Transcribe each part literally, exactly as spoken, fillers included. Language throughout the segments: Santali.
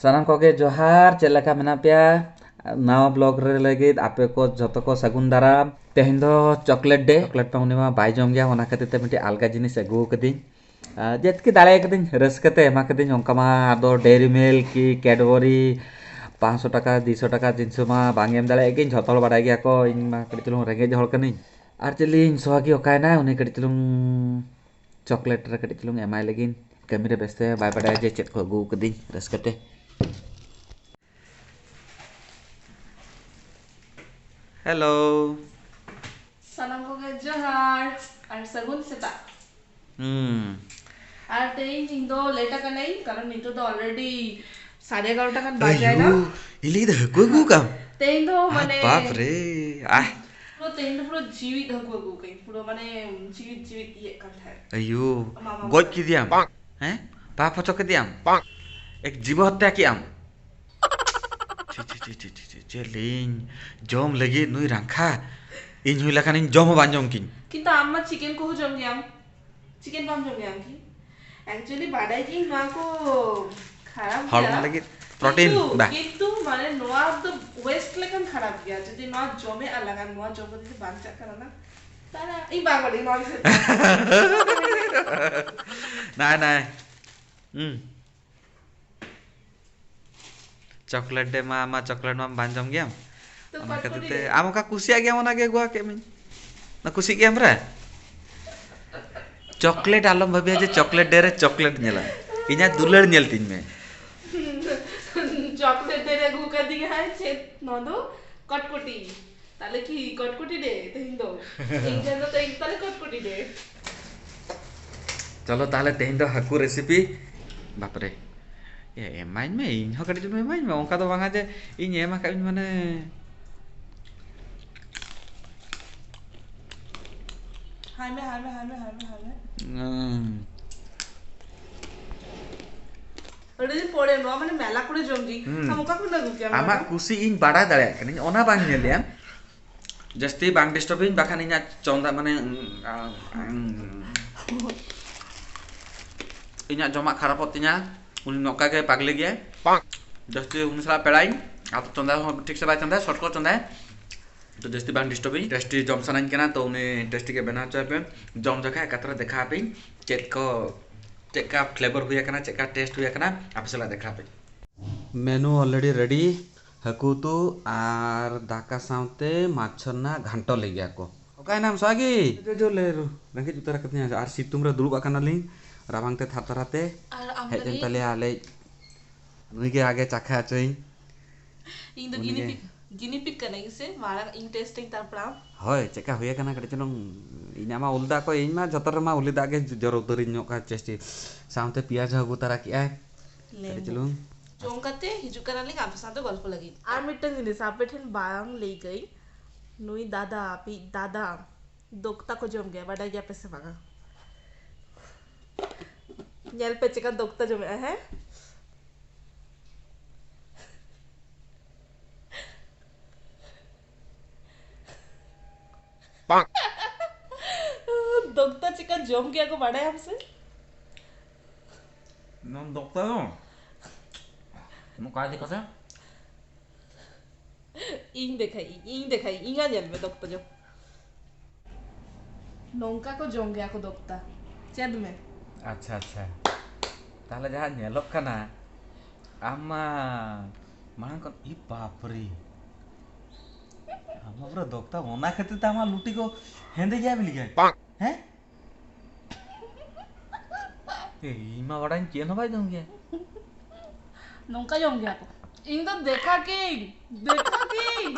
ᱥᱟᱱᱟᱢ ᱠᱚᱜᱮ ᱡᱚᱦᱟᱨ, ᱪᱮᱫ ᱞᱮᱠᱟ ᱢᱮᱱᱟᱜ ᱯᱮᱭᱟ? ᱱᱟᱣᱟ ᱵᱞᱚᱜ ᱨᱮ ᱞᱟᱹᱜᱤᱫ ᱟᱯᱮ ᱠᱚ ᱡᱷᱚᱛᱚ ᱠᱚ ᱥᱟᱹᱜᱩᱱ ᱫᱟᱨᱟᱢ᱾ ᱛᱮᱦᱮᱧ ᱫᱚ ᱪᱚᱠᱞᱮᱴ ᱰᱮ᱾ ᱪᱚᱠᱞᱮᱴ ᱢᱟ ᱩᱱᱤ ᱢᱟ ᱵᱟᱭ ᱡᱚᱢ ᱜᱮᱭᱟ, ᱚᱱᱟ ᱠᱷᱟᱹᱛᱤᱨ ᱛᱮ ᱢᱤᱫᱴᱤᱡ ᱟᱞᱜᱟ ᱡᱤᱱᱤᱥ ᱟᱹᱜᱩ ᱟᱠᱟᱫᱤᱧ᱾ ᱟᱨ ᱡᱮᱛᱠᱤ ᱫᱟᱲᱮ ᱟᱠᱟᱫᱤᱧ ᱨᱟᱹᱥᱠᱟᱹ ᱛᱮ ᱮᱢᱟ ᱠᱟᱫᱤᱧ᱾ ᱚᱱᱠᱟ ᱢᱟ ᱟᱫᱚ ᱰᱮᱭᱨᱤ ᱢᱤᱞᱠ ᱠᱤ ᱠᱮᱰᱵᱚᱨᱤ ᱯᱟᱸᱪᱥᱚ ᱴᱟᱠᱟ, ᱫᱩᱭᱥᱚ ᱴᱟᱠᱟ ᱡᱤᱱᱤᱥ ᱢᱟ ᱵᱟᱝ ᱮᱢ ᱫᱟᱲᱮᱭᱟᱜ ᱜᱤᱧ, ᱡᱷᱚᱛᱚ ᱦᱚᱲ ᱵᱟᱲᱟᱭ ᱜᱮᱭᱟ ᱠᱚ ᱤᱧ ᱢᱟ ᱠᱟᱹᱴᱤᱡ ᱪᱩᱞᱩᱝ ᱨᱮᱸᱜᱮᱡ ᱦᱚᱲ ᱠᱟᱹᱱᱟᱹᱧ᱾ ᱟᱨ ᱪᱮᱫ ᱞᱤᱧ ᱥᱚᱦᱟᱜᱤ ᱚᱠᱟᱭᱮᱱᱟᱭ ᱩᱱᱤ ᱠᱟᱹᱴᱤᱡ ᱪᱩᱞᱩᱝ ᱪᱚᱠᱞᱮᱴ ᱨᱮ ᱠᱟᱹᱴᱤᱡ ᱪᱩᱞᱩᱝ ᱮᱢᱟᱭ ᱞᱟᱹᱜᱤᱫ᱾ ᱠᱟᱹᱢᱤ ᱨᱮ ᱵᱮᱥᱛᱚᱭᱟ, ᱵᱟᱭ ᱵᱟᱰᱟᱭᱟ ᱡᱮ ᱪᱮᱫ ᱠᱚ ᱟᱹᱜᱩ ᱠᱟᱹᱫᱤᱧ ᱨᱟᱹᱥᱠᱟᱹ ᱛᱮ᱾ ᱦᱮᱞᱳ᱾ ᱥᱟᱱᱟᱢ ᱠᱚᱜᱮ ᱡᱚᱦᱟᱨ ᱟᱨ ᱥᱟᱹᱜᱩᱱ ᱥᱮᱛᱟᱜ᱾ ᱦᱩᱸ᱾ ᱟᱨ ᱛᱮᱦᱮᱧ ᱤᱧ ᱫᱚ ᱞᱮᱴ ᱟᱠᱟᱱᱟᱹᱧ, ᱠᱟᱨᱚᱱ ᱱᱤᱛᱚᱜ ᱫᱚ ᱚᱞᱨᱮᱰᱤ ᱥᱟᱲᱮ ᱮᱜᱟᱨᱚᱴᱟ ᱜᱟᱱ ᱵᱟᱡᱟᱭᱮᱱᱟ᱾ ᱟᱭᱳ, ᱤᱧ ᱞᱟᱹᱭᱫᱟ ᱦᱟᱹᱠᱩ ᱟᱹᱜᱩ ᱠᱟᱢ? ᱛᱮᱦᱮᱧ ᱫᱚ ᱟᱨ ᱢᱟᱱᱮ ᱵᱟᱯ ᱨᱮ, ᱟᱦ᱾ ᱯᱩᱨᱟᱹ ᱛᱮᱦᱮᱧ ᱫᱚ ᱯᱩᱨᱟᱹ ᱡᱤᱣᱤᱫ ᱦᱟᱹᱠᱩ ᱟᱹᱜᱩ ᱠᱟᱹᱧ, ᱯᱩᱨᱟᱹ ᱢᱟᱱᱮ ᱡᱤᱣᱤᱫ ᱡᱤᱣᱤᱫ ᱤᱭᱟᱹᱜ ᱠᱟᱱ ᱛᱟᱦᱮᱸᱫ᱾ ᱟᱭᱳ, ᱢᱟᱢᱟ ᱜᱚᱡ ᱢᱟᱢᱟ᱾ ᱠᱮᱫᱮᱭᱟᱢ? ᱦᱮᱸ? ᱯᱟᱯ ᱦᱚᱪᱚ ᱠᱮᱫᱮᱭᱟᱢ? ᱮᱠ ᱡᱤᱵᱚ ᱦᱚᱛᱛᱟ ᱠᱮᱫᱟᱢ? ᱪᱮ, ᱪᱮ, ᱪᱮ, ᱪᱮ, ᱪᱮ, ᱪᱮ, ᱪᱮ ᱞᱟᱹᱭᱟᱹᱧ, ᱡᱚᱢ ᱞᱟᱹᱜᱤᱫ ᱱᱩᱭ ᱨᱟᱝᱠᱷᱟ᱾ ᱤᱧ ᱦᱩᱭ ᱞᱮᱠᱷᱟᱱᱤᱧ ᱡᱚᱢ ᱦᱚᱸ ᱵᱟᱝ ᱡᱚᱢ ᱠᱤᱧ᱾ ᱠᱤᱱᱛᱩ ᱟᱢ ᱢᱟ ᱪᱤᱠᱮᱱ ᱠᱚᱦᱚᱸ ᱡᱚᱢ ᱜᱮᱭᱟᱢ᱾ ᱪᱤᱠᱮᱱ ᱵᱟᱢ ᱡᱚᱢ ᱜᱮᱭᱟ ᱟᱢ ᱠᱤ? Actually ᱵᱟᱰᱟᱭ ᱜᱤᱭᱟᱹᱧ ᱱᱚᱣᱟ ᱠᱚ ᱠᱷᱟᱨᱟᱯ ᱦᱚᱲᱢᱚ ᱜᱮᱭᱟ᱾ ᱞᱟᱹᱜᱤᱫ ᱯᱨᱚᱴᱤᱱ, ᱠᱤᱱᱛᱩ, ᱵᱟ᱾ ᱠᱤᱱᱛᱩ ᱢᱟᱱᱮ ᱱᱚᱣᱟ ᱫᱚ ᱳᱭᱮᱥᱴ ᱞᱮᱠᱷᱟᱱ ᱠᱷᱟᱨᱟᱯ ᱜᱮᱭᱟ᱾ ᱡᱩᱫᱤ ᱱᱚᱣᱟ ᱡᱚᱢᱮ ᱟᱞᱟᱝᱟ, ᱱᱚᱣᱟ ᱡᱚᱢ ᱠᱟᱛᱮ ᱡᱩᱫᱤ ᱵᱟᱧᱪᱟᱜ ᱠᱟᱱᱟ ᱞᱟᱝ, ᱛᱟᱦᱞᱮ ᱤᱧ ᱵᱟᱝ ᱵᱟᱰᱟᱭ ᱱᱚᱣᱟ ᱵᱤᱥᱚᱭ ᱛᱮ᱾ ᱱᱟᱭ, ᱱᱟᱭ᱾ ᱦᱩᱸ᱾ ᱪᱚᱠᱞᱮᱴ ᱰᱮ ᱢᱟ, ᱟᱢ ᱢᱟ ᱪᱚᱠᱞᱮᱴ ᱢᱟ ᱵᱟᱝ ᱡᱚᱢ ᱜᱮᱭᱟᱢ᱾ ᱛᱚ ᱚᱱᱟ ᱠᱷᱟᱹᱛᱤᱨ ᱠᱚᱴᱠᱚᱴᱤ ᱛᱮ ᱰᱮ᱾ ᱟᱢ ᱚᱠᱟ ᱠᱩᱥᱤᱭᱟᱜ ᱜᱮᱭᱟᱢ ᱚᱱᱟ ᱜᱮ ᱟᱹᱜᱩᱣᱟ ᱠᱮᱫ ᱢᱮᱧ᱾ ᱚᱱᱟ ᱠᱩᱥᱤᱜ ᱜᱮᱭᱟᱢ ᱨᱮ? ᱪᱚᱠᱞᱮᱴ ᱟᱞᱚᱢ ᱵᱷᱟᱹᱵᱤᱭᱟ ᱡᱮ ᱪᱚᱠᱞᱮᱴ ᱰᱮ ᱨᱮ ᱪᱚᱠᱞᱮᱴ ᱧᱮᱞᱟ᱾ ᱤᱧᱟᱹᱜ ᱫᱩᱞᱟᱹᱲ ᱧᱮᱞ ᱛᱤᱧ ᱢᱮ᱾ ᱪᱚᱠᱞᱮᱴ ᱰᱮ ᱨᱮ ᱟᱹᱜᱩ ᱠᱟᱫᱤᱧ ᱦᱟᱸᱜ ᱪᱮᱫ ᱱᱚᱣᱟ ᱫᱚ? ᱠᱚᱴᱠᱚᱴᱤ᱾ ᱛᱟᱦᱞᱮ ᱠᱤ ᱠᱚᱴᱠᱚᱴᱤ ᱰᱮ ᱛᱮᱦᱮᱧ ᱫᱚ? ᱤᱧ ᱴᱷᱮᱱ ᱫᱚ ᱛᱮᱦᱮᱧ ᱛᱟᱦᱞᱮ ᱠᱚᱴᱠᱚᱴᱤ ᱰᱮ᱾ ᱪᱚᱞᱚ ᱛᱟᱦᱞᱮ ᱛᱮᱦᱮᱧ ᱫᱚ ᱦᱟᱹᱠᱩ ᱨᱮᱥᱤᱯᱤ᱾ ᱵᱟᱯᱨᱮ᱾ ᱮ, ᱮᱢᱟᱹᱧ ᱢᱮ, ᱤᱧ ᱦᱚᱸ ᱠᱟᱹᱴᱤᱡ ᱪᱩᱞᱩᱝ ᱮᱢᱟᱹᱧ ᱢᱮ᱾ ᱚᱱᱠᱟ ᱫᱚ ᱵᱟᱝᱟ ᱡᱮ ᱤᱧ ᱮᱢ ᱟᱠᱟᱫ ᱤᱧ ᱢᱟᱱᱮ᱾ ᱦᱟᱭ ᱢᱮ, ᱦᱟᱭ ᱢᱮ, ᱦᱟᱭ ᱢᱮ, ᱦᱟᱭ ᱢᱮ, ᱦᱟᱭ ᱢᱮ᱾ ᱩᱸ᱾ ᱟᱹᱰᱤ ᱫᱤᱱ ᱯᱚᱨᱮ ᱱᱚᱣᱟ ᱢᱟᱱᱮ ᱢᱮᱞᱟ ᱠᱚᱨᱮ ᱡᱚᱢ ᱜᱮ᱾ ᱦᱩᱸ᱾ ᱟᱢ ᱚᱠᱟ ᱠᱷᱚᱱ ᱟᱹᱜᱩ ᱠᱮᱭᱟᱢ ᱱᱚᱣᱟ ᱟᱢᱟᱜ ᱫᱚ? ᱠᱩᱥᱤ ᱤᱧ ᱵᱟᱰᱟᱭ ᱫᱟᱲᱮᱭᱟᱜ ᱠᱟᱹᱱᱟᱹᱧ, ᱚᱱᱟ ᱵᱟᱝ ᱧᱮᱞ ᱞᱮᱭᱟᱢ᱾ ᱡᱟᱹᱥᱛᱤ ᱵᱟᱝ ᱰᱤᱥᱴᱟᱵᱤᱧ, ᱵᱟᱠᱷᱟᱱ ᱤᱧᱟᱹᱜ ᱪᱚᱸᱫᱟ ᱢᱟᱱᱮ, ᱩᱸ, ᱟ, ᱩᱸ, ᱤᱧᱟᱹᱜ ᱡᱚᱢᱟᱜ ᱠᱷᱟᱨᱟᱯᱚᱜ ᱛᱤᱧᱟ᱾ ᱩᱱᱤ ᱱᱚᱝᱠᱟ ᱜᱮ ᱯᱟᱜᱽᱞᱤ ᱜᱮᱭᱟᱭ᱾ ᱡᱟᱹᱥᱛᱤ ᱩᱱᱤ ᱥᱟᱞᱟᱜ ᱯᱮᱲᱟᱭᱤᱧ, ᱟᱫᱚ ᱪᱚᱸᱫᱟ ᱦᱚᱸ ᱴᱷᱤᱠ ᱥᱮ ᱵᱟᱭ ᱪᱚᱸᱫᱟᱭᱟ, ᱥᱚᱴ ᱠᱚ ᱪᱚᱸᱫᱟᱭᱟ᱾ ᱛᱚ ᱡᱟᱹᱥᱛᱤ ᱵᱟᱝ ᱰᱤᱥᱴᱟᱵᱤᱧ, ᱴᱮᱥᱴᱤ ᱡᱚᱢ ᱥᱟᱱᱟᱧ ᱠᱟᱱᱟ, ᱛᱚ ᱩᱱᱤ ᱴᱮᱥᱴᱤ ᱜᱮ ᱵᱮᱱᱟᱣ ᱦᱚᱪᱚᱭ ᱯᱮ᱾ ᱡᱚᱢ ᱡᱚᱠᱷᱟᱡ ᱮᱠᱟᱛᱨᱮ ᱫᱮᱠᱷᱟᱣ ᱟᱯᱮᱧ ᱪᱮᱫ ᱠᱚ, ᱪᱮᱫ ᱠᱟ ᱯᱷᱞᱮᱵᱟᱨ ᱦᱩᱭ ᱟᱠᱟᱱᱟ, ᱪᱮᱫ ᱠᱟ ᱴᱮᱥᱴ ᱦᱩᱭ ᱟᱠᱟᱱᱟ, ᱟᱯᱮ ᱥᱟᱞᱟᱜ ᱫᱮᱠᱷᱟᱣ ᱟᱯᱮᱧ᱾ ᱢᱮᱱᱩ already ready, ᱦᱟᱹᱠᱩ ᱩᱛᱩ ᱟᱨ ᱫᱟᱠᱟ ᱥᱟᱶᱛᱮ ᱢᱟᱪᱷᱚ ᱨᱮᱱᱟᱜ ᱜᱷᱟᱱᱴᱚ ᱞᱟᱹᱭ ᱜᱮᱭᱟ ᱠᱚ᱾ ᱚᱠᱟᱭᱮᱱᱟᱢ ᱥᱟᱜᱤ? ᱡᱚ, ᱡᱚ, ᱞᱮ ᱨᱩ-, ᱨᱮᱸᱜᱮᱡ ᱩᱛᱟᱹᱨ ᱟᱠᱟᱫᱤᱧᱟ᱾ ᱟᱨ ᱥᱤᱛᱩᱝ ᱨᱮ ᱫᱩᱲᱩᱵ ᱟᱠᱟᱱᱟᱞᱤᱧ, ᱨᱟᱵᱟᱝ ᱛᱮ ᱛᱷᱟᱨ ᱛᱷᱟᱨᱟᱛᱮ᱾ ᱟᱨ ᱟᱢ ᱦᱮᱡ ᱮᱱ ᱞᱟᱹᱜᱤᱫ? ᱛᱟᱞᱮᱭᱟ ᱟᱞᱮ᱾ ᱱᱩᱭ ᱜᱮ ᱟᱜᱮ ᱪᱟᱠᱷᱟ ᱦᱚᱪᱚᱭᱤᱧ᱾ ᱤᱧ ᱫᱚ ᱩᱱᱤ ᱜᱤᱱᱤ ᱜᱮ᱾ ᱯᱤᱜ, ᱜᱤᱱᱤ ᱯᱤᱜ ᱠᱟᱹᱱᱟᱹᱧ ᱥᱮ, ᱢᱟᱲᱟᱝ ᱤᱧ ᱴᱮᱥᱴ ᱟᱹᱧ, ᱛᱟᱨᱯᱚᱨ ᱟᱢ᱾ ᱦᱳᱭ, ᱪᱮᱫᱠᱟ ᱦᱩᱭ ᱟᱠᱟᱱᱟ ᱠᱟᱹᱴᱤᱡ ᱪᱩᱞᱩᱝ᱾ ᱤᱧᱟᱹᱜ ᱢᱟ ᱩᱞ ᱫᱟᱜ ᱠᱚ, ᱤᱧ ᱢᱟ ᱡᱚᱛᱚ ᱨᱮᱢᱟ ᱩᱞᱤ ᱫᱟᱜ ᱜᱮ ᱡᱚᱨᱚ ᱩᱛᱟᱹᱨᱤᱧ ᱧᱚᱜ ᱠᱟᱱ ᱴᱮᱥᱴᱤ᱾ ᱥᱟᱶᱛᱮ ᱯᱮᱸᱭᱟᱡᱽ ᱦᱚᱸ ᱟᱹᱜᱩ ᱛᱟᱨᱟ ᱠᱮᱜᱼᱟᱭ᱾ ᱞᱮᱢᱵᱩ᱾ ᱠᱟᱹᱴᱤᱡ ᱪᱩᱞᱩᱝ᱾ ᱡᱚᱢ ᱠᱟᱛᱮ ᱦᱤᱡᱩᱜ ᱠᱟᱱᱟᱞᱤᱧ ᱟᱯᱮ ᱥᱟᱶᱛᱮ ᱜᱚᱞᱯᱚ ᱞᱟᱹᱜᱤᱫ᱾ ᱟᱨ ᱢᱤᱫᱴᱟᱝ ᱡᱤᱱᱤᱥ ᱟᱯᱮ ᱴᱷᱮᱱ ᱵᱟᱝ ᱞᱟᱹᱭ ᱠᱟᱹᱧ, ᱱᱩᱭ ᱫᱟᱫᱟ, ᱟᱯᱮᱭᱤᱡ ᱫᱟᱫᱟ ᱫᱚᱠᱛᱟ ᱠᱚ ᱡᱚᱢ ᱜᱮᱭᱟ, ᱵᱟᱰᱟᱭ ᱜᱮᱭᱟ ᱯᱮ ᱥᱮ ᱵᱟᱝᱟ? ᱧᱮᱞ ᱯᱮ ᱪᱮᱠᱟ ᱫᱚᱠᱛᱟ ᱡᱚᱢᱮᱜᱼᱟ, ᱦᱮᱸ? ᱫᱚᱠᱛᱟ ᱪᱮᱠᱟ ᱡᱚᱢ ᱜᱮᱭᱟ ᱠᱚ ᱵᱟᱰᱟᱭᱟᱢ ᱥᱮ? ᱱᱚᱣᱟ ᱫᱚᱠᱛᱟ ᱫᱚ ᱱᱚᱝᱠᱟ ᱤᱫᱤ ᱠᱟᱛᱮ ᱤᱧ ᱫᱮᱠᱷᱟᱭ, ᱤᱧ ᱫᱮᱠᱷᱟᱭ, ᱤᱧᱟᱹᱜ ᱧᱮᱞ ᱢᱮ ᱫᱚᱠᱛᱟ ᱡᱚᱢ᱾ ᱱᱚᱝᱠᱟ ᱠᱚ ᱡᱚᱢ ᱜᱮᱭᱟ ᱠᱚ ᱫᱚᱠᱛᱟ᱾ ᱪᱮᱫ ᱢᱮ? ᱟᱪᱪᱷᱟ, ᱟᱪᱪᱷᱟ᱾ ᱛᱟᱦᱞᱮ ᱡᱟᱦᱟᱸ ᱧᱮᱞᱚᱜ ᱠᱟᱱᱟ, ᱟᱢ ᱢᱟ ᱢᱟᱲᱟᱝ ᱠᱷᱚᱱ, ᱤ ᱵᱟᱯᱨᱮ, ᱟᱢ ᱢᱟ ᱯᱩᱨᱟᱹ ᱫᱚᱠᱛᱟ, ᱚᱱᱟ ᱠᱷᱟᱹᱛᱤᱨ ᱛᱮ ᱟᱢᱟᱜ ᱞᱩᱴᱤ ᱠᱚ ᱦᱮᱸᱫᱮ ᱜᱮᱭᱟ ᱵᱤᱞᱤ ᱜᱮᱭᱟ᱾ ᱦᱮᱸ? ᱮ, ᱤᱧ ᱢᱟ ᱵᱟᱲᱟᱭ ᱪᱮᱫ ᱦᱚᱸ ᱵᱟᱭ ᱡᱚᱢ ᱜᱮᱭᱟ᱾ ᱱᱚᱝᱠᱟ ᱡᱚᱢ ᱜᱮᱭᱟ ᱠᱚ᱾ ᱤᱧ ᱫᱚ ᱫᱮᱠᱷᱟ ᱠᱤᱝ, ᱫᱮᱠᱷᱟ ᱠᱤᱝ᱾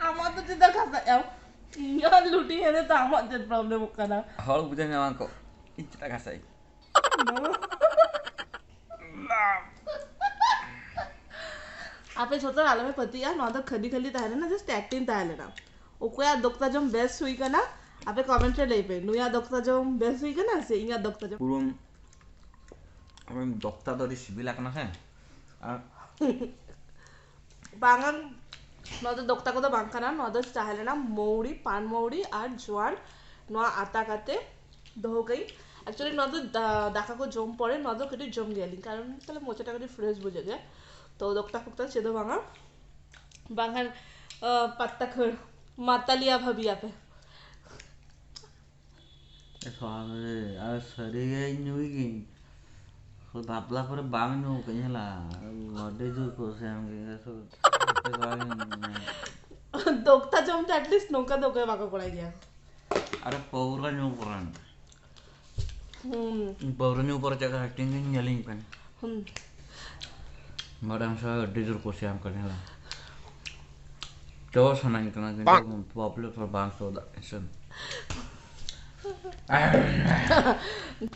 ᱟᱢᱟᱜ ᱫᱚ ᱪᱮᱫᱟᱜ ᱜᱷᱟᱥᱟᱜ ᱟᱢ? ᱤᱧᱟᱹᱜ ᱞᱩᱴᱤ ᱦᱮᱸᱫᱮ ᱛᱮ ᱟᱢᱟᱜ ᱪᱮᱫ ᱯᱨᱚᱵᱞᱮᱢᱚᱜ ᱠᱟᱱᱟ? ᱦᱚᱲ ᱵᱩᱡᱷᱟᱹᱣ ᱧᱟᱢᱟ ᱠᱚ, ᱤᱧ ᱪᱮᱫᱟᱜ ᱜᱷᱟᱥᱟᱜ ᱤᱧ᱾ ᱟᱯᱮ ᱡᱷᱚᱛᱚ ᱟᱞᱚᱯᱮ ᱯᱟᱹᱛᱭᱟᱹᱜᱼᱟ, ᱱᱚᱣᱟ ᱫᱚ ᱠᱷᱟᱹᱞᱤ ᱠᱷᱟᱹᱞᱤ ᱛᱟᱦᱮᱸ ᱞᱮᱱᱟ, just acting ᱛᱟᱦᱮᱸ ᱞᱮᱱᱟ᱾ ᱚᱠᱚᱭᱟᱜ ᱫᱚᱠᱛᱟ ᱡᱚᱢ ᱵᱮᱥ ᱦᱩᱭ ᱠᱟᱱᱟ, ᱟᱯᱮ comment ᱨᱮ ᱞᱟᱹᱭ ᱯᱮ, ᱱᱩᱭᱟᱜ ᱫᱚᱠᱛᱟ ᱡᱚᱢ ᱵᱮᱥ ᱦᱩᱭ ᱠᱟᱱᱟ ᱥᱮ ᱤᱧᱟᱹᱜ ᱫᱚᱠᱛᱟ ᱡᱚᱢ? ᱯᱩᱨᱟᱹ ᱟᱢᱮᱢ ᱫᱚᱠᱛᱟ ᱫᱚ ᱟᱹᱰᱤ ᱥᱤᱵᱤᱞ ᱟᱠᱟᱱᱟ ᱥᱮ᱾ ᱟᱨ ᱵᱟᱝᱟ, ᱱᱚᱣᱟ ᱫᱚ ᱫᱚᱠᱛᱟ ᱠᱚᱫᱚ ᱵᱟᱝ ᱠᱟᱱᱟ, ᱱᱚᱣᱟ ᱫᱚ ᱛᱟᱦᱮᱸ ᱞᱮᱱᱟ ᱢᱚᱣᱲᱤ, ᱯᱟᱱ ᱢᱚᱣᱲᱤ ᱟᱨ ᱡᱚᱣᱟᱱ, ᱱᱚᱣᱟ ᱟᱛᱟ ᱠᱟᱛᱮ ᱫᱚᱦᱚ ᱠᱟᱜ ᱟᱹᱧ᱾ ᱮᱠᱪᱩᱭᱮᱞᱤ ᱱᱚᱣᱟ ᱫᱚ ᱫᱟ- ᱫᱟᱠᱟ ᱠᱚ ᱡᱚᱢ ᱯᱚᱨᱮ ᱱᱚᱣᱟ ᱫᱚ ᱠᱟᱹᱴᱤᱡ ᱡᱚᱢ ᱜᱮᱭᱟᱞᱤᱧ, ᱠᱟᱨᱚᱱ ᱛᱟᱦᱞᱮ ᱢᱚᱪᱟᱴᱟ ᱠᱟᱹᱴᱤᱡ ᱯᱷᱨᱮᱥ ᱵᱩᱡᱷᱟᱹᱜ ᱜᱮᱭᱟ᱾ ᱛᱚ ᱫᱚᱠᱛᱟ ᱯᱷᱚᱠᱛᱟ ᱪᱮᱫ ᱦᱚᱸ ᱵᱟᱝᱟ, ᱵᱟᱝᱠᱷᱟᱱ ᱟᱸ, ᱯᱟᱛᱛᱟ ᱠᱷᱟᱹᱲ ᱢᱟᱛᱟᱞᱤᱭᱟ ᱵᱷᱟᱵᱤᱭᱟᱯᱮ᱾ ᱮ ᱥᱟᱞᱟ ᱨᱮ, ᱟᱨ ᱥᱟᱹᱨᱤ ᱜᱮ ᱧᱩᱭ ᱜᱤᱧ᱾ ᱵᱟᱯᱞᱟ ᱯᱚᱨᱮ ᱵᱟᱝ ᱧᱩ ᱠᱟᱹᱧ ᱦᱮᱞᱟ᱾ ᱟᱹᱰᱤ ᱡᱳᱨ ᱠᱩᱥᱤᱭᱟᱢ ᱜᱮ᱾ ᱥᱩᱫᱷᱩ ᱵᱟᱝ ᱧᱩ᱾ ᱫᱚᱠᱛᱟ ᱡᱚᱢ ᱛᱮ ᱮᱴᱞᱤᱥᱴ ᱱᱚᱝᱠᱟ ᱫᱚ ᱚᱠᱚᱭ ᱵᱟᱠᱚ ᱠᱚᱨᱟᱣ ᱜᱮᱭᱟ᱾ ᱟᱨᱮ ᱯᱟᱹᱣᱨᱟᱹ ᱧᱩ ᱠᱚᱨᱮᱱ᱾ ᱦᱩᱸ᱾ ᱯᱟᱹᱣᱨᱟᱹ ᱧᱩ ᱯᱚᱨᱮ ᱪᱮᱫ ᱞᱮᱠᱟ ᱮᱠᱴᱤᱝ ᱜᱤᱧ ᱧᱮᱞᱤᱧ ᱠᱟᱱ᱾ ᱦᱩᱸ᱾ ᱵᱟᱰᱟᱭᱟᱢ ᱥᱮ ᱟᱹᱰᱤ ᱡᱳᱨ ᱠᱩᱥᱤᱭᱟᱢ ᱠᱟᱱᱟ ᱦᱮᱞᱟ᱾ ᱪᱚ ᱥᱟᱱᱟᱧ ᱠᱟᱱᱟ ᱠᱤᱱᱛᱩ ᱯᱟᱵᱽᱞᱤᱠ ᱨᱮ ᱵᱟᱝ ᱥᱚ ᱫᱟᱲᱮᱭᱟᱜ ᱠᱟᱱᱟ ᱥᱮ᱾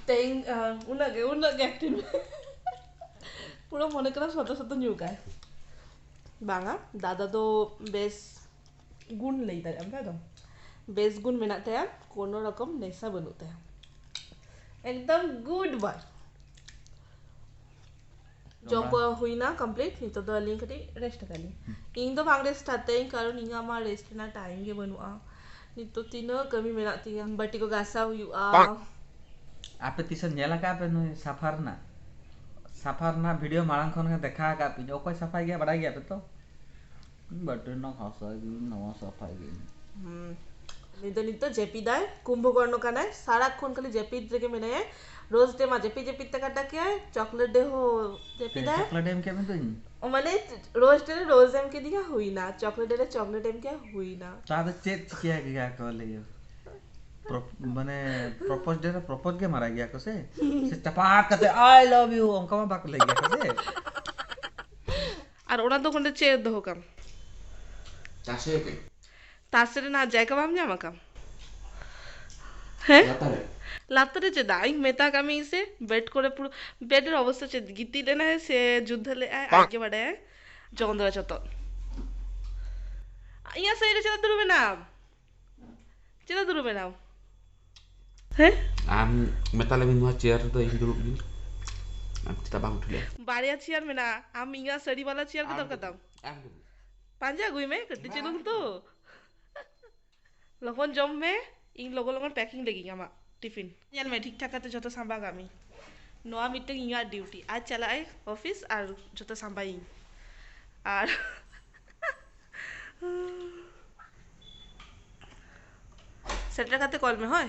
ᱛᱮᱦᱮᱧ ᱟᱸ, ᱩᱱᱟᱹᱜ ᱜᱮ, ᱩᱱᱟᱹᱜ ᱜᱮ ᱮᱠᱴᱤᱝ᱾ ᱯᱩᱨᱟᱹ ᱢᱚᱱᱮ ᱠᱟᱱᱟ ᱥᱚᱛᱚ ᱥᱚᱛᱚ ᱧᱩ ᱠᱟᱭ᱾ ᱵᱟᱝᱟ, ᱫᱟᱫᱟ ᱫᱚ ᱵᱮᱥ ᱜᱩᱱ ᱞᱟᱹᱭ ᱫᱟᱲᱮᱭᱟᱜ ᱟᱢ, ᱛᱟᱭ ᱫᱚ? ᱵᱮᱥ ᱜᱩᱱ ᱢᱮᱱᱟᱜ ᱛᱟᱭᱟ, ᱠᱳᱱᱳ ᱨᱚᱠᱚᱢ ᱱᱮᱥᱟ ᱵᱟᱹᱱᱩᱜ ᱛᱟᱭᱟ, ᱮᱠᱫᱚᱢ ᱜᱩᱰ ᱵᱚᱭ᱾ ᱡᱚᱢ ᱠᱚ ᱦᱩᱭᱱᱟ ᱠᱚᱢᱯᱞᱤᱴ, ᱱᱤᱛᱚᱜ ᱫᱚ ᱟᱹᱞᱤᱧ ᱠᱟᱹᱴᱤᱡ ᱨᱮᱥᱴ ᱟᱠᱟᱫ ᱞᱤᱧ᱾ ᱤᱧ ᱫᱚ ᱵᱟᱝ ᱨᱮᱥᱴ ᱦᱟᱛᱟᱹᱧ, ᱠᱟᱨᱚᱱ ᱤᱧᱟᱹᱜ ᱢᱟ ᱨᱮᱥᱴ ᱨᱮᱱᱟᱜ ᱴᱟᱭᱤᱢ ᱜᱮ ᱵᱟᱹᱱᱩᱜᱼᱟ᱾ ᱱᱤᱛᱚᱜ ᱛᱤᱱᱟᱹᱜ ᱠᱟᱹᱢᱤ ᱢᱮᱱᱟᱜ ᱛᱤᱧᱟ, ᱵᱟᱹᱴᱤ ᱠᱚ ᱜᱟᱥᱟᱣ ᱦᱩᱭᱩᱜᱼᱟ᱾ ᱟᱯᱮ ᱛᱤᱥᱮᱢ ᱧᱮᱞ ᱟᱠᱟᱫ ᱯᱮ ᱱᱩᱭ ᱥᱟᱯᱷᱟ ᱨᱮᱱᱟᱜ? ᱥᱟᱯᱷᱟ ᱨᱮᱱᱟᱜ ᱵᱷᱤᱰᱤᱭᱳ ᱢᱟᱲᱟᱝ ᱠᱷᱚᱱ ᱜᱮ ᱫᱮᱠᱷᱟᱣ ᱟᱠᱟᱫ ᱯᱮ, ᱚᱠᱚᱭ ᱥᱟᱯᱷᱟᱭ ᱜᱮᱭᱟ ᱵᱟᱰᱟᱭ ᱜᱮᱭᱟ ᱯᱮ ᱛᱚ? ᱵᱟᱹᱴᱤ ᱨᱮᱱᱟᱜ ᱜᱷᱟᱥᱟᱣ ᱜᱮ, ᱱᱚᱣᱟ ᱥᱟᱯᱷᱟᱭ ᱜᱮ᱾ ᱦᱩᱸ᱾ ᱱᱤᱛ ᱫᱚ, ᱱᱤᱛ ᱫᱚ ᱡᱟᱹᱯᱤᱫᱟᱭ, ᱠᱩᱢᱵᱷᱚᱠᱚᱨᱱᱚ ᱠᱟᱱᱟᱭ, ᱥᱟᱨᱟ ᱠᱷᱚᱱ ᱠᱷᱟᱹᱞᱤ ᱡᱟᱹᱯᱤᱫ ᱨᱮᱜᱮ ᱢᱮᱱᱟᱭᱟ᱾ ᱨᱳᱡᱽ ᱰᱮ ᱢᱟ ᱡᱟᱹᱯᱤᱫ ᱡᱟᱹᱯᱤᱫ ᱛᱮ ᱠᱟᱴᱟ ᱠᱮᱭᱟᱭ, ᱪᱚᱠᱞᱮᱴ ᱰᱮ ᱦᱚᱸ ᱡᱟᱹᱯᱤᱫᱟᱭ᱾ ᱪᱚᱠᱞᱮᱴ ᱮᱢ ᱠᱮᱫ ᱢᱮ ᱫᱩᱧ᱾ ᱚ, ᱢᱟᱱᱮ ᱨᱳᱡᱽ ᱰᱮ ᱨᱮ ᱨᱳᱡᱽ ᱮᱢ ᱠᱮᱫᱤᱧᱟ, ᱦᱩᱭᱱᱟ, ᱪᱚᱠᱞᱮᱴ ᱰᱮ ᱨᱮ ᱪᱚᱠᱞᱮᱴ ᱮᱢ ᱠᱮᱫᱤᱧᱟ, ᱦᱩᱭᱱᱟ᱾ ᱛᱟ ᱫᱚ ᱪᱮᱫ ᱪᱤᱠᱟᱹᱭᱟ ᱠᱚ ᱞᱟᱹᱭᱟ? ᱯᱨᱚᱯ-, ᱢᱟᱱᱮ ᱯᱨᱚᱯᱳᱡ ᱰᱮ ᱨᱮ ᱯᱨᱚᱯᱳᱡ ᱜᱮ ᱢᱟᱨᱟ ᱜᱮᱭᱟ ᱠᱚ ᱥᱮ? ᱥᱮ ᱪᱟᱯᱟᱫ ᱠᱟᱛᱮ "I love you" ᱚᱱᱠᱟ ᱢᱟ ᱵᱟᱠᱚ ᱞᱟᱹᱭ ᱜᱮᱭᱟ ᱠᱚ ᱥᱮ? ᱟᱨ ᱚᱱᱟ ᱫᱚ ᱚᱸᱰᱮ ᱪᱮᱫ ᱫᱚᱦᱚ ᱠᱟᱢ? ᱛᱟᱥᱮ ᱠᱟᱹᱡ᱾ ᱛᱟᱥᱮ ᱨᱮᱱᱟᱜ ᱡᱟᱭᱜᱟ ᱵᱟᱢ ᱧᱟᱢ ᱟᱠᱟᱢ? ᱦᱮᱸ? ᱞᱟᱛᱟᱨ ᱨᱮ᱾ ᱞᱟᱛᱟᱨ ᱨᱮ ᱪᱮᱫᱟᱜ? ᱤᱧ ᱢᱮᱛᱟ ᱠᱟᱜ ᱢᱮᱭᱟᱹᱧ ᱥᱮ, ᱵᱮᱰ ᱠᱚᱨᱮ ᱯᱩᱨᱟᱹ, ᱵᱮᱰ ᱨᱮ ᱚᱵᱚᱥᱛᱟ ᱪᱮᱫ, ᱜᱤᱛᱤᱡ ᱞᱮᱱᱟᱭ ᱥᱮ ᱡᱩᱫᱽᱫᱷᱟᱹ ᱞᱮᱫᱟᱭ, ᱟᱡ ᱜᱮ ᱵᱟᱰᱟᱭᱟᱭ᱾ ᱡᱚᱱᱫᱨᱟ ᱪᱚᱛᱚᱨ᱾ ᱤᱧᱟᱹᱜ ᱥᱟᱭᱤᱰ ᱨᱮ ᱪᱮᱫᱟᱜ ᱫᱩᱲᱩᱵ ᱮᱱᱟᱢ? ᱪᱮᱫᱟᱜ ᱫᱩᱲᱩᱵ ᱮᱱᱟᱢ? ᱦᱮᱸ? ᱟᱢ ᱢᱮᱛᱟ ᱞᱮᱢᱮ ᱱᱚᱣᱟ ᱪᱮᱭᱟᱨ ᱨᱮᱫᱚ ᱤᱧ ᱫᱩᱲᱩᱵ ᱜᱤᱧ᱾ ᱟᱢ ᱪᱮᱫᱟᱜ ᱵᱟᱢ ᱩᱴᱷᱟᱹ ᱞᱮᱭᱟ? ᱵᱟᱨᱭᱟ ᱪᱮᱭᱟᱨ ᱢᱮᱱᱟᱜᱼᱟ, ᱟᱢ ᱤᱧᱟᱹᱜ ᱥᱟᱹᱲᱤ ᱵᱟᱞᱟ ᱪᱮᱭᱟᱨ ᱜᱮ ᱫᱚᱨᱠᱟᱨ ᱛᱟᱢ? ᱟᱢ ᱫᱩᱲᱩᱵ᱾ ᱯᱟᱸᱡᱟ ᱟᱹᱜᱩᱭ ᱢᱮ ᱠᱟᱹᱴᱤᱡ ᱪᱩᱞᱩᱝ ᱛᱚ᱾ ᱞᱚᱜᱚᱱ ᱡᱚᱢ ᱢᱮ, ᱤᱧ ᱞᱚᱜᱚᱱ ᱞᱚᱜᱚᱱ ᱯᱮᱠᱤᱝ ᱞᱟᱹᱜᱤᱫ ᱟᱢᱟᱜ᱾ ᱴᱤᱯᱷᱤᱱ ᱧᱮᱞ ᱢᱮ, ᱴᱷᱤᱠ ᱴᱷᱟᱠ ᱠᱟᱛᱮ ᱡᱚᱛᱚ ᱥᱟᱸᱵᱟ ᱠᱟᱜ ᱢᱮ᱾ ᱱᱚᱣᱟ ᱢᱤᱫᱴᱟᱝ ᱤᱧᱟᱹᱜ ᱰᱤᱭᱩᱴᱤ, ᱟᱡ ᱪᱟᱞᱟᱜ ᱟᱭ ᱚᱯᱷᱤᱥ ᱟᱨ ᱡᱚᱛᱚ ᱥᱟᱸᱵᱟᱭᱤᱧ᱾ ᱟᱨ ᱥᱮᱴᱮᱨ ᱠᱟᱛᱮ ᱠᱚᱞ ᱢᱮ, ᱦᱳᱭ᱾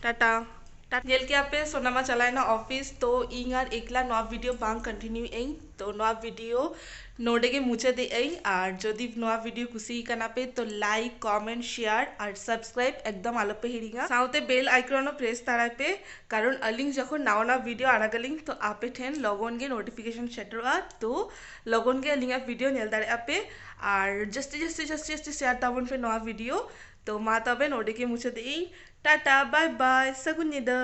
ᱴᱟᱴᱟ᱾ ᱴᱟ- ᱧᱮᱞ ᱠᱮᱜᱼᱟ ᱯᱮ, ᱥᱳᱱᱟᱢᱟ ᱪᱟᱞᱟᱣᱮᱱᱟ ᱚᱯᱷᱤᱥ, ᱛᱚ ᱤᱧ ᱟᱨ ᱮᱠᱞᱟ ᱱᱚᱣᱟ ᱵᱷᱤᱰᱤᱭᱳ ᱵᱟᱝ ᱠᱚᱱᱴᱤᱱᱤᱭᱩ ᱟᱹᱧ᱾ ᱛᱚ ᱱᱚᱣᱟ ᱵᱷᱤᱰᱤᱭᱳ ᱱᱚᱰᱮ ᱜᱮ ᱢᱩᱪᱟᱹᱫᱮᱜ ᱟᱹᱧ, ᱟᱨ ᱡᱩᱫᱤ ᱱᱚᱣᱟ ᱵᱷᱤᱰᱤᱭᱳ ᱠᱩᱥᱤ ᱠᱟᱱᱟ ᱯᱮ, ᱛᱚ ᱞᱟᱭᱤᱠ, ᱠᱚᱢᱮᱱᱴ, ᱥᱮᱭᱟᱨ ᱟᱨ ᱥᱟᱵᱥᱠᱨᱟᱭᱤᱵ ᱮᱠᱫᱚᱢ ᱟᱞᱚᱯᱮ ᱦᱤᱲᱤᱧᱟ᱾ ᱥᱟᱶᱛᱮ ᱵᱮᱞ ᱟᱭᱠᱚᱱ ᱦᱚᱸ ᱯᱨᱮᱥ ᱛᱟᱨᱟᱭ ᱯᱮ, ᱠᱟᱨᱚᱱ ᱟᱹᱞᱤᱧ ᱡᱚᱠᱷᱚᱱ ᱱᱟᱣᱟ ᱱᱟᱣᱟ ᱵᱷᱤᱰᱤᱭᱳ ᱟᱲᱟᱜᱟᱞᱤᱧ, ᱛᱚ ᱟᱯᱮ ᱴᱷᱮᱱ ᱞᱚᱜᱚᱱ ᱜᱮ ᱱᱳᱴᱤᱯᱷᱤᱠᱮᱥᱚᱱ ᱥᱮᱴᱮᱨᱚᱜᱼᱟ᱾ ᱛᱚ ᱞᱚᱜᱚᱱ ᱜᱮ ᱟᱹᱞᱤᱧᱟᱜ ᱵᱷᱤᱰᱤᱭᱳ ᱧᱮᱞ ᱫᱟᱲᱮᱭᱟᱜᱼᱟ ᱯᱮ, ᱟᱨ ᱡᱟᱹᱥᱛᱤ ᱡᱟᱹᱥᱛᱤ ᱡᱟᱹᱥᱛᱤ ᱡᱟᱹᱥᱛᱤ ᱥᱮᱭᱟᱨ ᱛᱟᱵᱚᱱ ᱯᱮ ᱱᱚᱣᱟ ᱵᱷᱤᱰᱤᱭᱳ᱾ ᱛᱚ ᱢᱟ ᱛᱚᱵᱮ ᱱᱚᱰᱮ ᱜᱮ ᱢᱩᱪᱟᱹᱫᱮᱜ ᱟᱹᱧ᱾ ᱴᱟᱴᱟ, ᱵᱟᱭ ᱵᱟᱭ, ᱥᱟᱹᱜᱩᱱ ᱧᱤᱫᱟᱹ᱾